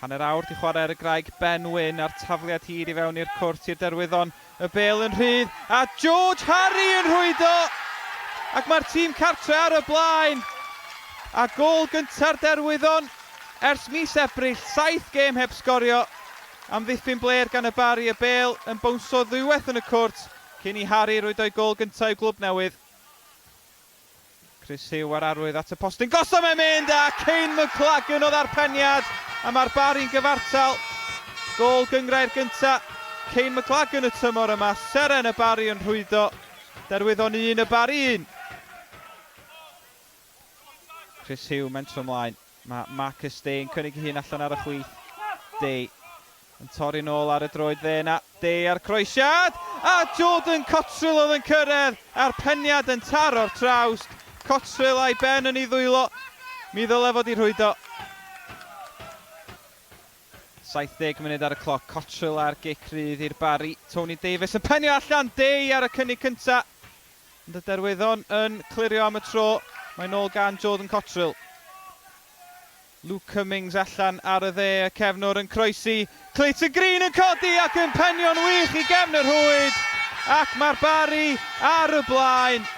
Hanner awr 'di chwarae ar y graig Ben Wyn a'r tafliad hir i fewn i'r cwrt i'r Derwyddon. Y bêl yn rhydd a George Harry yn rhwydo! Ac mae'r tîm cartre ar y blaen! A gôl gynta'r Derwyddon ers mis Ebrill, saith gêm heb sgorio. Amddiffyn blêr gan y Barri, y bêl yn bownsio ddwywaith yn y cwrt cyn i Harry rwydo'i gôl gynta i'w glwb newydd. Chris Huw ar arwydd at y postyn gosom e'n mynd a Kayne McLaggon oedd ar peniad a mae'r Barri'n gyfartal. Gôl gynghrair gynta Kayne McLaggon y tymor yma, seren y Barri yn rhwydo. Derwyddon 1, y Barri 1. Chris Huw mentro ymlaen. Mae Marcus Day yn cynnig ei hun allan ar y chwith. Day yn torri nôl ar y droed dde yna. Day a'r croesiad! A Jordan Cotterill oedd yn cyrraedd a'r peniad yn taro'r trawst. Cotterill a'i ben yn ei ddwylo. Mi ddyle fod i rhwydo. 70 munud ar y cloc. Cotterill a'r gic rydd i'r Barri. Tony Davies yn penio allan. Day ar y cynnig cynta. Ond y Derwyddon yn clirio am y tro. Mae'n ôl gan Jordan Cotterill. Luke Cummings allan ar y dde, y cefnwr yn croesi. Clayton Green yn codi ac yn penio'n wych i gefn y rhwyd. Ac mae'r Barri ar y blaen.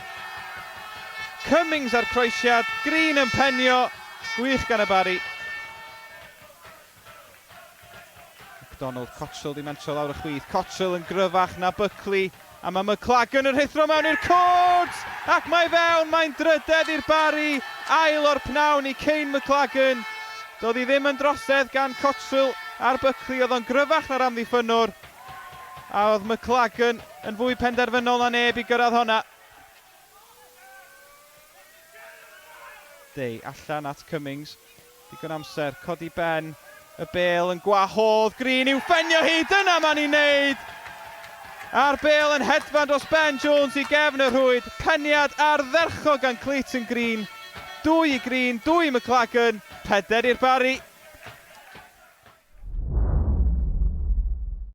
Cummings ar croesiad, Green yn penio. Gwych gan y Barri. McDonald, Cotterill 'di mentro lawr y chwith. Cotterill yn gryfach na Buckley. A mae McLagan yn rhuthro mewn i'r cwrt! Ac mae fewn, mae'n drydedd i'r Barri. Ail o'r pnawn i Kayne McLagan. Doedd hi ddim yn drosedd gan Cotterill ar Buckley, oedd o'n gryfach na'r amddiffynnwr. A oedd McLagan yn fwy penderfynol na neb i gyrraedd honna. Day allan at Cummings. Digon amser, codi ben y bêl yn gwahodd Green i'w ffenio hi, dyna ma'n ei wneud! A'r bêl yn hedfan dros Ben Jones i gefn y rhwyd, peniad ardderchog gan Clayton Green. Dwy i Green, dwy i McLagan, peder i'r Barri.